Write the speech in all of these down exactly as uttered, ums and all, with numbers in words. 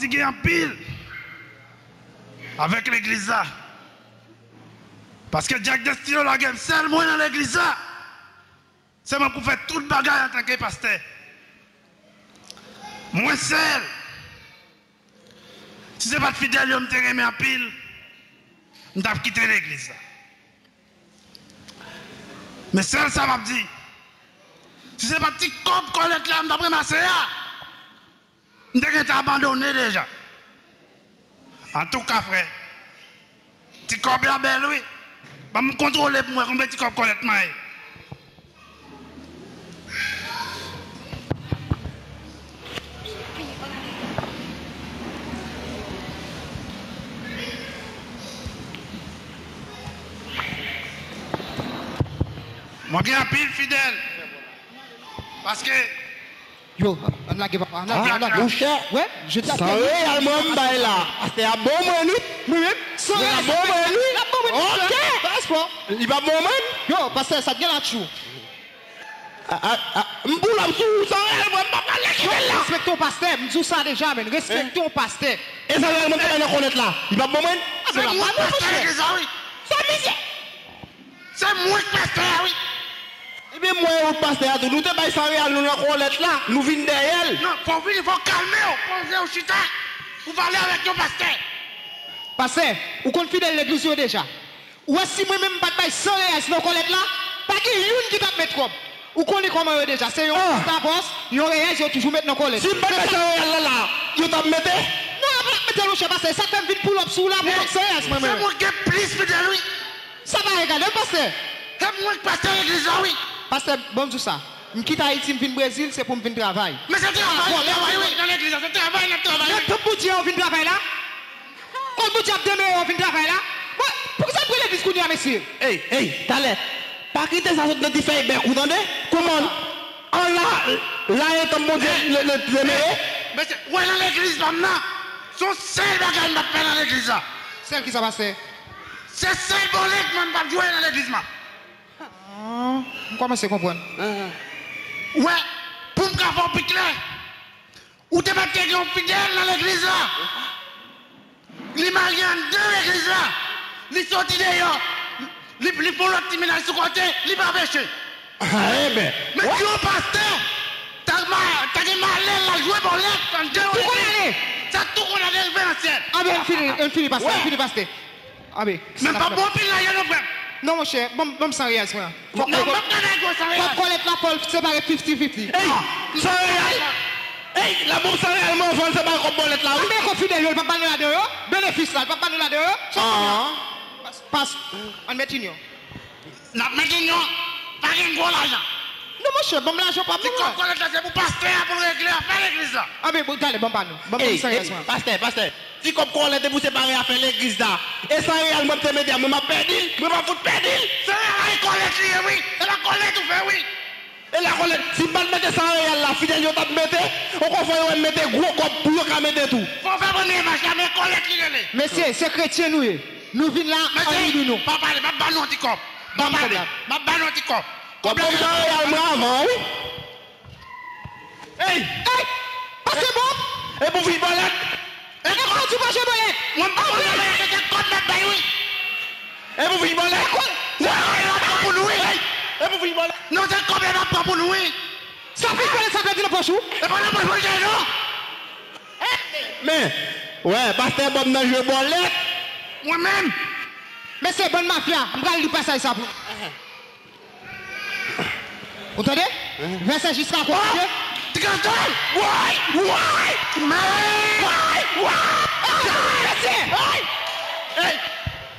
Gen anpil avèk legliz la. Paske Jack Destino lage m sèl mwen nan legliz la. Se mwen pou fè tout bagay antanke pastè. Mwen sèl. Si se pa t fidèl yo m te renmen anpil, m t ap kite legliz la. Men sèl sa m ap di, si se pa t ti kòb kòlèt la m t ap ranmase a, m te gentan abandone deja. Antouka, frè, ti kòb la bèl, wi. Ban m kontwole pou m wè konbyen ti kòb kòlèt mwen ye. Mwen gen anpil fidèl. Paske Yo, ann lage papa, ann lage, ann lage. Monchè, san reyèl mwen m bay la. Pastè a bon mwen, wi. Wi, wi. San reyèl, bon mwen, wi. L ap bon mwen, monchè. Ok. Pa espwa. Li pa bon mwen. Yo, pastè, sa t gen la tjou. A, a, a, m pou l ap sou ou, san reyèl mwen, m pa pral lage l la. Respekte yon pastè, m di w sa deja, men. Respekte yon pastè. E san reyèl mwen m te bay nan kòlèt la. Li pa bon mwen. Se la pa nou, monchè. Sa mizè. Se mwen k pastè a, wi. Ebyen, mwen e ou k pastè a tou. Nou te bay san reyèl nou nan kòlèt la, nou vin dèyè l. Non, fò w vini, fò w kalme w, poze w chita, pou pale avèk yon pastè. Pastè, ou konn fidèl legliz yo deja. Ou wè si mwen menm m pa t bay san reyèl nan kòlèt la, pa gen youn ki t ap met kòb. Ou konnen kòman yo deja, se yon ti tapòs, yon reyèl yo toujou met nan kòlèt. Si m pa t bay san reyèl la la, yo t ap mete? Non, yo pa t ap mete l, monchè, pastè. Sa k fè m vin pull up sou ou la pou san reyèl mwen menm. Se mwen ki gen plis fidèl, wi. Sa pa regade m, pastè. Se mwen k pastè legliz la, wi. Pastè, ban m di w sa. M kite Ayiti, m vin Brezil, se pou m vin travay. Men se travay n ap travay, wi. Nan legliz la, se travay n ap travay, wi. Nan tanp Bondye, w vin travay la? Kòm Bondye ap demere, w vin travay la? Bon, poukisa w pran legliz kounye a, mesye? Ey, ey, talè. Pa kite sa sot nan ti fèy bèk ou, tande? Kòman? An la, la e tanp Bondye, le, le, demere? Mesye, w wè nan legliz pa m nan, se yon sèl bagay m p ap fè nan legliz la. Sèl kisa, pastè? Se sèl bòlèt mwen m p ap jwe nan legliz la. Ah, m kòmanse konprann. Ou wè, pou m ka fè w pi klè, ou te mèt te gen yon fidèl nan legliz la. Li marye anndan legliz la. Li soti deyò. Li, li fè yon lòt ti mennaj sou kote. Li pa peche. Ah, ebyen. Men yon pastè ta ma-, ta gen malè l al jwe bòlèt anndan yon legliz. Sa tou konn ale rive nan syèl. Anben, n fini, n fini, pastè, n fini, pastè. Anben, men pa bon pil la, yo, non, frè m. Non, monchè, ban m, ban m san reyèl mwen an. Non, m p ap gade gwo san reyèl. Kòb kòlèt la, fò l separe fifty fifty. Ey, san reyèl. Ey, la bon san reyèl, mwen, fò l separe kòb bòlèt la, wi. Anben, kòb fidèl yo, l p ap ba nou ladan yo. Benefis la, l p ap ba nou ladan yo. Pas, pas, ann met inyon. N ap met inyon, pa gen gwo lajan. Non, monchè, ban m lajan pa m, non. Ti kòb kòlèt la, se pou pastè a pou l regle afè legliz la. Anben, bon, gade, ban m pa nou. Ban m san reyèl mwen an. Pastè, pastè. Ti kòb kòlèt e pou separe afè legliz la. E san reyèl mwen m te mete a, mwen m ap pèdi l, mwen m ap fout pèdi l. Se travay kòlèt li ye, wi. E la kòlèt ou fè, wi. E la kòlèt, si m pa t mete san reyèl la, fidèl yo t ap mete, ankò fò yo wè m mete gwo kòb pou yo ka mete tou. Fò w fè premye mach la, men kòlèt li rele. Mesye, se kretyen nou ye. Nou vin la an ridou nou. Pa pale, m ap ba nou yon ti kòb. Pa pale, m ap ba nou yon ti kòb. Kòb la, san reyèl mwen avan, wi. Ey! Ey! Pase bon! E pou fich bòlèt! E kòman w di pa jwe bòlèt? Mwen, m pa konn jwe bòlèt, se kòb n ap bay, wi. E pou fich bòlèt! Kòb, se kòb n ap pran pou nou, wi. Ey! E pou fich bòlèt! Non, se kòb n ap pran pou nou, wi. Sa fich bòlèt sa pèdi nan pòch ou? E pa nan pòch mwen, non. Men, wè, pastè ban m nan jwe bòlèt. Mwen menm. Mesye, bann mafya, m pral li pasaj sa pou nou. Ou tande? Vèsè jiska kote? Ti grantan! Woy! Woy! Woy! Woy! Mesye! Woy! Ey!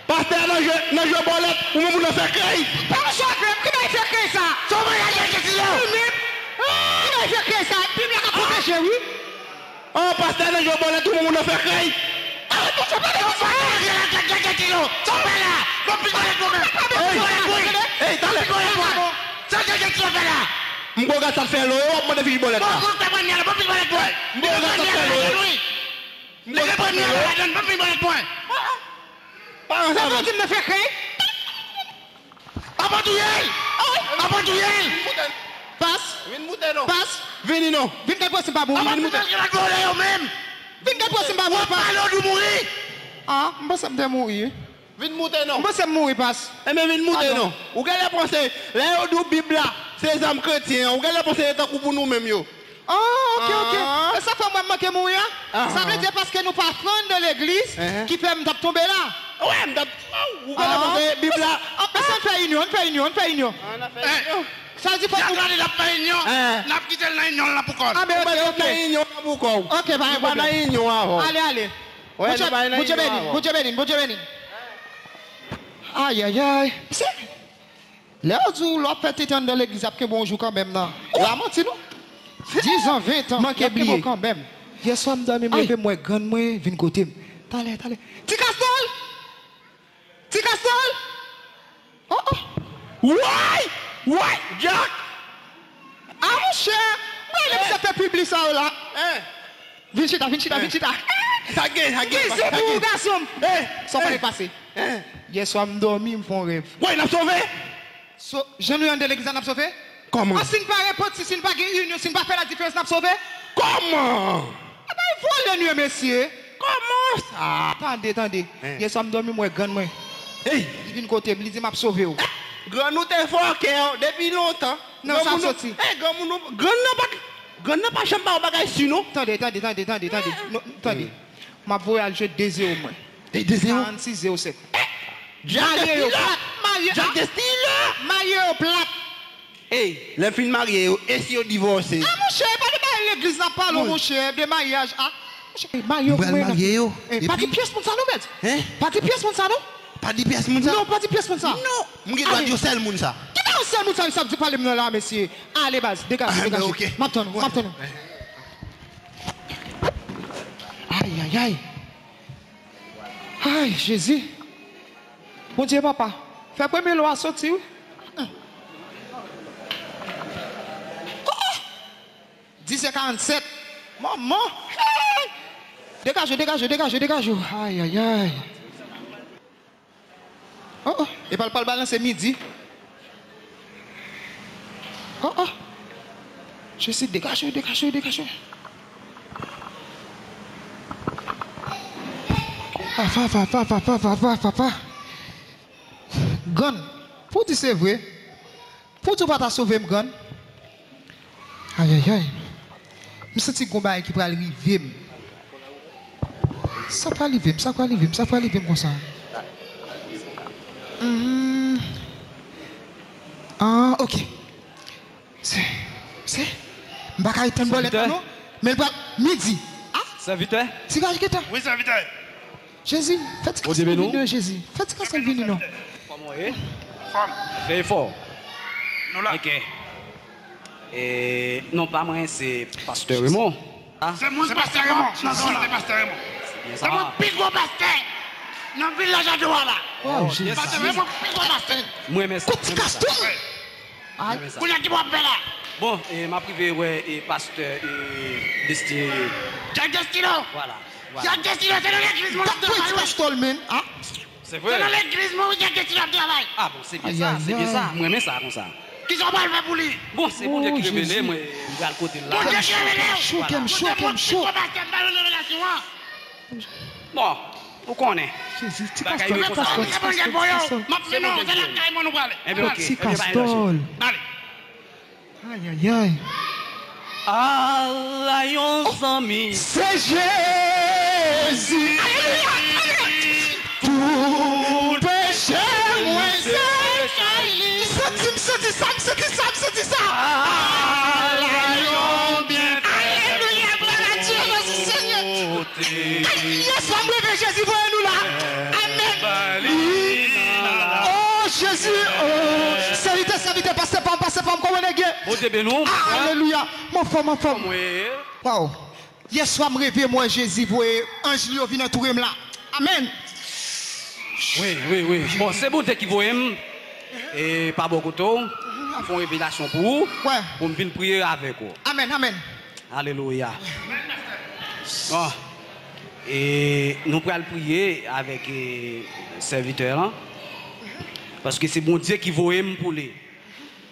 Pastè a nan jwe, nan jwe bòlèt, ou menm ou nan fè krèy! Pa nan jwe krèy, ki bagay fè krèy sa? Sa w pa gade kèk ti lè? Ou menm? Ki bagay fè krèy sa? Bib la ka pwoteje, wi. Oh, pastè nan jwe bòlèt, ou menm ou nan fè krèy. Ey, monchè, pa de konsa. Ey, gade, gade, gade, gade, sa w fè la? Bon, pi bòlèt mwen menm. Ey, ey, talè. Pi bòlèt mwen. Sa w gade sa w fè la? M gon gad sa fè lo, w ap mande fich bòlèt la. Bon, mwen fè premyè la, bon, pi bòlèt mwen. M gon gad sa fè lo. Li gen premyè la ladann, bon, pi bòlèt mwen. Pa ansanm. Sa w di m nan fè krèy? Apa touye l! Apa touye l! Pas! Vin moute non. Pas! Vini non. Vin kay pwosib pa bon. Apa touye l ki la dwole yo menm! Vin gad pou si m pa mouri, pas. Pale w di w mouri. Ah, m panse m te mouri, wi. Vin moute non. M panse m mouri, pas. Enben, vin moute non. Ou genlè panse, lè yo di w Bib la, se zam kretyen an, ou genlè panse se tankou pou nou menm yo. Ah, ok, ok. E sa fè mwen m manke mouri a? Sa vle di paske nou pa fan de legliz ki fè m t ap tonbe la. Wi, m t ap, ou genlè panse Bib la. Ann fè inyon, ann fè inyon, ann fè inyon. Sa di fòk nou gade l ap nan inyon, n ap kite l nan inyon l nan pou kò l. Ah, men ok, ok. Nan inyon l nan pou kò w. Ok, pa gen pwoblèm. Nou pa nan inyon avè w. Ale, ale. Bondye beni, Bondye beni, Bondye beni. Ayayay. Lè yo di w lè w ap fè tenten anndan legliz ap kenbe w jou kanmenm nan. Ou pa manti non. Dizan, ventan, y ap kenbe w kanmenm. Yèswa m dòmi, m leve, m wè grann mwen vin kote m. Talè, talè. Ti Kastòl! Ti Kastòl! Oh, oh. Woy! Woy! Dyak! Ah, monchè! Mwen lè misye fè pibli sa yo la. Vin chita, vin chita, vin chita. Sa gen, sa gen, sa gen. Mizè pou ou, gason m. Sa w konnen k pase? Yèswa m dòmi, m fè yon rèv. Woy, n ap sove? So, jan nou ye anndan legliz la, n ap sove? Kòman? Ah, si n pa repanti, si n pa gen inyon, si n pa fè la diferans, n ap sove? Kòman? Ebyen, vòlè nou ye, mesye. Kòman sa? Tande, tande. Yèswa m dòmi, m wè grann mwen. Li vin kote m, li di m ap sove w. Grann ou te fòkè depi lontan. Nan sa soti. Granmoun ou, grann nan pa, grann nan pa janm ba w bagay si non. Tande, tande, tande, tande, tande. Non, tande. M ap voye al jwe de zewo mwen. De zewo? Karannsis zewo sèt. Marye yo plat. Marye, Jack Destino! Marye yo plat. Ey, lè m fin marye yo, e si yo divòse? Ah, monchè, e pa de bagay legliz n ap pale, monchè, de maryaj, ah. Monchè, marye yo pou mwen, non. Ey, pa di pyès moun sa non, mèt. Pa di pyès moun sa non. Pa di pyès moun sa? Non, pa di pyès moun sa. Non, m gen dwa di yon sèl moun sa. Ki pa yon sèl moun sa, sa ap di pale m nan la, mesye. Ale, baz, degaje, degaje. M ap tann ou, m ap tann ou. Ay, ay, ay. Ay, Jezi. Bondye papa, fè premye lo a soti, wi. Oh, oh. Dis è karannsèt. Manman. Hey! Degaje w, degaje w, degaje w, degaje w. Ay, ay, ay. Oh, oh. Epa l pral balanse midi. Oh, oh. Jezi, degaje w, degaje w, degaje w. Papa, papa, papa, papa, papa. Grann, pou w di se vre, pou w di w pa ta sove m, grann. Ayayay. M santi gon bagay ki pral rive m. Sa pral rive m, sa pral rive m, sa pral rive m konsa. Hmm. Ah, ok. Se, se, m pa ka etenn bòlèt la non. Men l pral midi. Ah! Sèvitè? Ti gaj gentan. Wi, sèvitè. Jezi, fè ti kastòl vini non, Jezi. Fè ti kastòl vini non. Kòman w ye? Anfòm. Fè efò. Nou la. Ok. E, non pa mwen, se pastè Raymond. Ah. Se moun pastè Raymond. Nan zòn se pastè Raymond. Se moun pi gwo pastè nan vil la, Jadewa la. Pastè Raymond pi gwo pastè. Mwen, men sa. Kout ti kastòl. Kounye a ki bò w ap fè la? Bon, e, m ap rive wè, e, pastè, e, Destiny. Jack Destino. Vwala, vwala. Jack Destino, se nan legliz mwen ap travay, wi. Pastè l, men, ah. Se vre. Se nan legliz mwen, wi, Jack Destino ap travay. Ah bon, se byen sa, se byen sa. Mwen renmen sa konsa. Kisa w pral fè pou li? Bon, se Bondye ki revele mwen, m pral kote l la. Bondye ki revele w. Cho, kè m cho, kè m cho. Mwen te mwen ki pastè m ba yo revelasyon an. Bon, ou konnen. Jezi, ti pastè, ti pastè, ti pastè. M ap mennen w, se lakay mwen nou prale. Ti kastòl. Ale. Ayayay. Ala yon zanmi. Se Jezi. Alelouya. Tout peche mwen se. M santi, m santi sa, m santi sa, m santi sa. Ala yon byenfektè. Alelouya, glwa a Dye, mèsi Senyè. Ay, yès, fò m leve, Jezi voye nou la. Amèn. Oh, Jezi, oh. Sèvitè, sèvitè, pastè pa m, pastè pa m, kòman nèg ye? Bondye beni w. Alelouya. M anfòm, m anfòm. Waw. Yèswa, m reve, m wè Jezi voye anj li yo vin antoure m la. Amèn. Wi, wi, wi. Bon, se Bondye ki voye m, e, pa bò kote w, m fè yon revelasyon pou ou, pou m vin priye avèk ou. Amèn, amèn. Alelouya. Bon, e, nou pral priye avèk, e, sèvitè lan, paske se Bondye ki voye m pou li.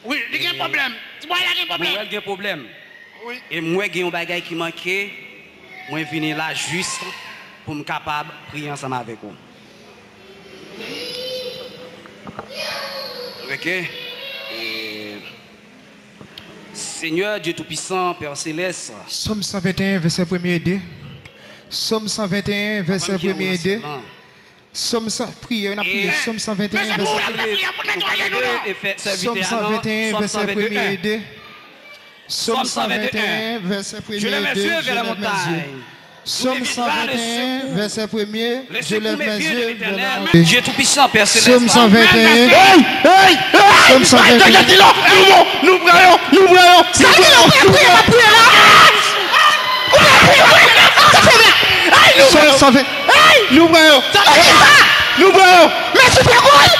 Wi, li gen pwoblèm. Ti bòy la gen pwoblèm. Mwen wè l gen pwoblèm. Wi. E m wè gen yon bagay ki manke. Mwen vini la jis pou m kapab priye ansanm avèk ou. Ok? E, Senyè Dye Toupisan, Pè Selès, Sòm san venteyen, vèsè premye e de. Sòm san venteyen, vèsè premye e de. Sòm san, priye, n ap priye. Sòm san venteyen, vèsè premye e de. Sòm san venteyen, vèsè premye e de. Sòm san venteyen, vèsè premye e de. Je lève mes yeux vers les montagnes. Sòm san venteyen, vèsè premye, je lève mes yeux vers les montagnes. Dye Toupisan, Pè Selès. Sòm san venteyen. Hey! Hey! Hey! Sòm san venteyen. Nou pran yo! Nou pran yo! Sa ki lè ou pa priye, pa priye la? Ou pa priye, ou pa priye. Sa fè byen. Hey, nou pran yo! Sòm san venteyen. Hey! Nou pran yo! Sa fè byen. Nou pran yo! Men si pè gòl!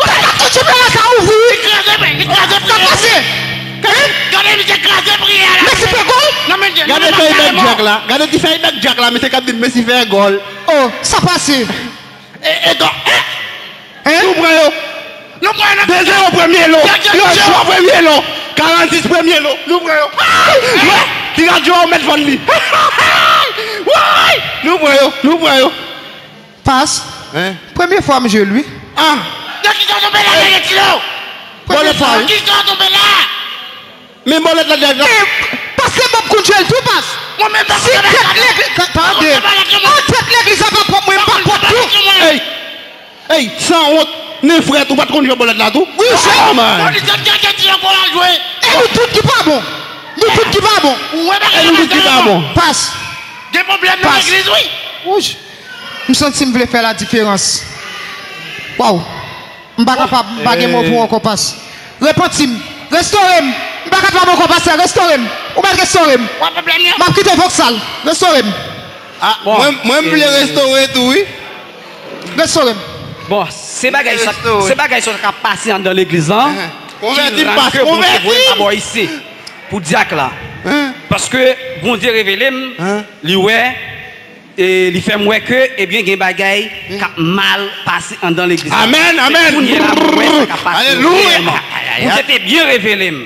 Kote k ap touche pè la sa ouvri? Li kraze, men, li kraze. Sa pase? Gade misye kraze priyè la. Men si pè gòl! Gade fèy bèk djak la. Gade ti fèy bèk djak la, misye k ap di m men si fè gòl. Oh, sa pase? E, e, gò, e. Hein? Nou pran yo. Nou pran yo. De zewo premye lo. Yo jwe premye lo. Karannsis premye lo. Nou pran yo. Wè, ti radyo a ou mèt vann li. Woy! Nou pran yo. Nou pran yo. Pas. Hein? Premye fwa m jwe l, wi. Ah. Nan ki sa w tonbe la, Daniel Tilo? Premye fwa, wi. Nan ki sa w tonbe la? Men bòlèt la deja. Men, pastè Bob konn jwe l tou, pas. Mwen menm pa konn jwe bòlèt la. Tande. An tèt legliz la pa pwòp, mwen m pa pwòp tou. Ey, ey, sanwont, nen frèt, ou pa t konn jwe bòlèt la tou? Wi, jwe. Oh, man. Bon, li te gen ti ankò la jwe. E nou tout ki pa bon. Nou tout ki pa bon. Ou wè bagay la. E nou tout ki pa bon. Pas. Gen pwoblèm nan legliz, wi. Wouch. M santi m vle fè la diferans. Waw. M pa kapab, m pa gen mo pou ou ankò, pas. Repanti m. Restore m. M pa kapab ankò, pastè, restore m. Ou mèt restore m. M ap kite Voksal. Restore m. Ah, mwen, mwen m vle restore tou, wi. Restore m. Bon, se bagay sa, se bagay sa k ap pase anndan legliz lan. Konvèti m, pas, konvèti m. Pou dyak la. Paske Bondye revele m, li wè, e li fè m wè ke, ebyen, gen bagay k ap mal pase anndan legliz la. Amèn, amèn. Se kounye a m wè sa k ap pase reyèlman. Bondye te byen revele m.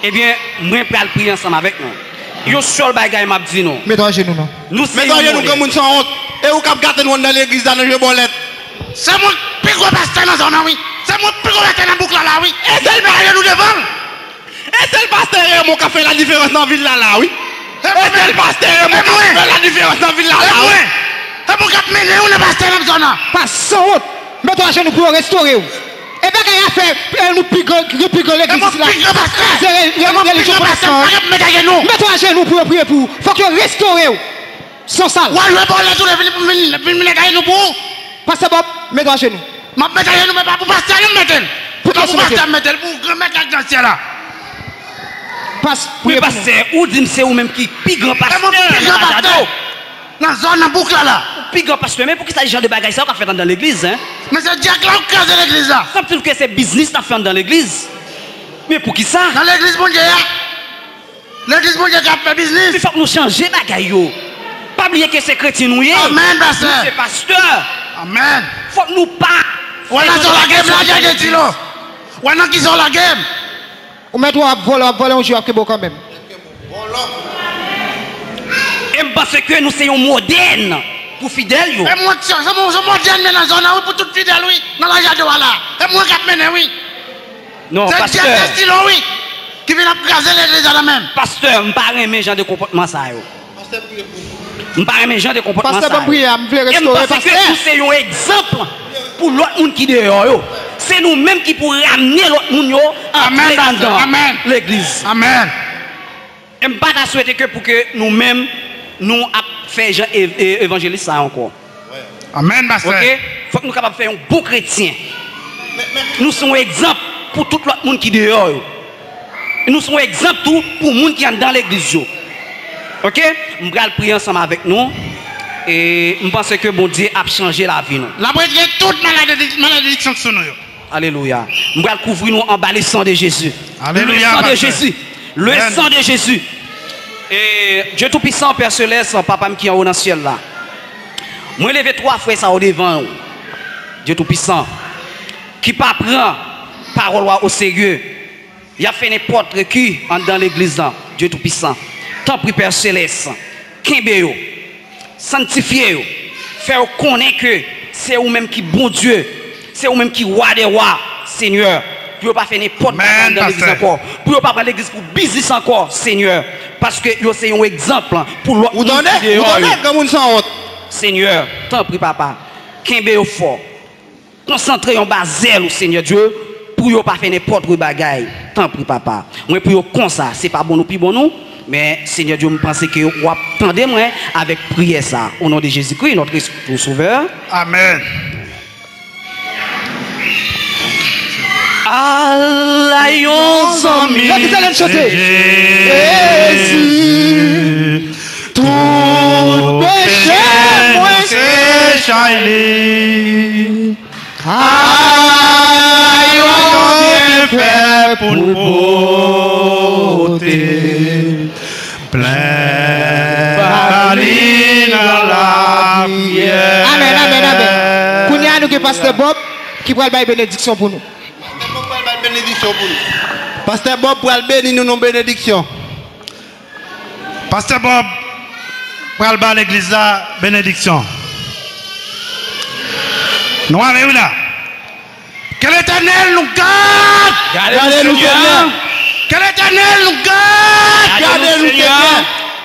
Ebyen, mwen pral priye ansanm avèk nou. Yon sèl bagay m ap di nou. Mete ajenou nou. Nou se yon modèl. Mete ajenou, granmoun sanwont. E ou k ap gate nou anndan legliz la nan jwe bòlèt. Se mwen k pi gwo pastè nan zòn nan, wi. Se mwen k pi gwo pastè nan bouk la, la, wi. E sèl bagay nou devan l. E sèl pastè Raymond k ap fè la diferans nan vil la la, wi. E sèl pastè Raymond k ap fè la diferans nan vil la la, wi. E mwen k ap mennen w nan pastè nan zòn nan. Pa sanwont. Mete w ajenou pou yo restore w. E bagay afè, e nou pi gran, gen pi gran legliz isi la. E mwen pi gran pastè. Kraze re-, re-, relijyon pwotestan an. Mete w ajenou pou yo priye pou ou. Fòk yo restore w. Sansal. W al jwe bòlèt tou, vin, vin, vin met ajenou pou ou. Pastè Bob, mete w ajenou. M ap met ajenou, men pa pou pastè a non m mete l. Pou kiyès ou mete l? Pou pastè a m mete l, pou Granmèt la k nan syèl la. Pas, priye pou nou. Men pastè, ou di m se ou menm ki pi gran pastè nan Machado. Nan zòn nan bouk la la. Ou pi gran pastè, men poukisa jan de bagay sa yo ka fèt anndan legliz, en? Men se dyak la ou kraze legliz la. Sa vle di ke se biznis n ap fè anndan legliz. Men poukisa? Nan legliz Bondye a. Legliz Bondye k ap fè biznis. Men fòk nou chanje bagay yo. Pa bliye ke se kretyen nou ye. Amèn, pastè. Nou se pastè. Amèn. Fòk nou pa. Wè nan sa w lage m la, Djadjadjilo. Wè nan ki sa w lage m. Ou mèt wè w ap vòlè, w ap vòlè, yon jou w ap kenbe w kanmenm. E m panse ke nou se yon modèl pou fidèl yo. E mwen, se, se, se modèl men nan zòn nan, wi, pou tout fidèl, wi, nan Lajado a la. E mwen k ap mennen, wi. Non, pastè. Se Djadjadjilo, wi, ki vin ap kraze legliz la nan men m. Pastè, m pa renmen jan de konpòtman sa yo. M pa renmen jan de konpòtman sa yo. Pastè, ban m priye a, m vle restore, pastè. E m panse ke nou se yon egzanp pou lòt moun ki deyò yo. Se nou menm ki pou ramne lòt moun yo antre anndan legliz. Amèn. E m pa ta swete ke pou ke nou menm, nou ap fè jan ev-, e-, evanjelis sa ankò. Amèn, pastè. Ok? Fòk nou kapab fè yon bon kretyen. Nou se yon egzanp pou tout lòt moun ki deyò yo. Nou se yon egzanp tou pou moun ki anndan legliz yo. Ok? M pral priye ansanm avèk nou. E m panse ke Bondye ap chanje lavi nou. L ap retire tout maladi, malediksyon sou nou yo. Alelouya. M pral kouvri nou anba le san de Jezi. Alelouya, pastè. Le san de Jezi. Le san de Jezi. E Dye Toupisan, Pè Selès, Papa m ki anwo nan syèl la. Mwen leve twa frè sa yo devan ou, Dye Toupisan, ki pa pran pawòl ou a oserye. Y ap fè nenpòt ki anndan legliz lan, Dye Toupisan. Tanpri, Pè Selès, Kenbe yo, sanntifye yo, fè yo konnen ke se ou menm ki Bondye, se ou menm ki Wa dè wa, Senyè, pou yo pa fè nenpòt bagay anndan legliz ankò, pou yo pa pran legliz pou biznis ankò, Senyè, paske yo se yon egzanp pou lòt moun ki deyò yo. Ou tande? Ou tande, granmoun sanwont? Senyè, tanpri, Papa, kenbe yo fò. Konsantre yo anba zèl ou, Senyè Dye, pou yo pa fè nenpòt bagay. Tanpri, Papa. Mwen priye w konsa, se pa bon nou pi bon nou, men, Senyè Dye, m panse ke w ap tande mwen avèk priyè sa. Au nom de Jésus-Christ, notre Sauveur. Amèn. Ala yon zanmi. Gade ki talè n chante. Jezi. Tout peche mwen se chay li. Ay, yon byenfè pou n pote. Plen ba li nan lapriyè. Amèn, amèn, amèn. Kounye a, nou gen Pastè Bob ki pral bay benediksyon pou nou. Pastè Bob pral bay benediksyon pou nou. Pastè Bob pral beni nou nan benediksyon. Pastè Bob pral ba legliz la benediksyon. Nou ale, wi la. Ke Letènèl nou gad! Gade nou, Senyè! Ke Letènèl nou gad! Gade nou, Senyè!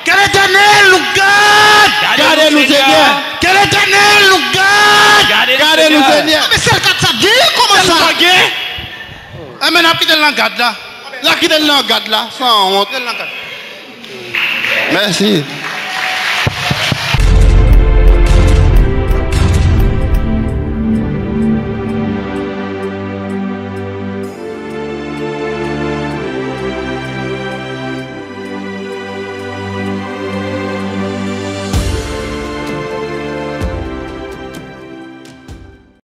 Ke Letènèl nou gad! Gade nou, Senyè! Ke Letènèl nou gad! Gade nou, Senyè! Men sèl kat sa gen, kòman sa? Sèl sa gen? Amèn, n ap kite l nan gad la. N ap kite l nan gad la, sanwont. Mèsi.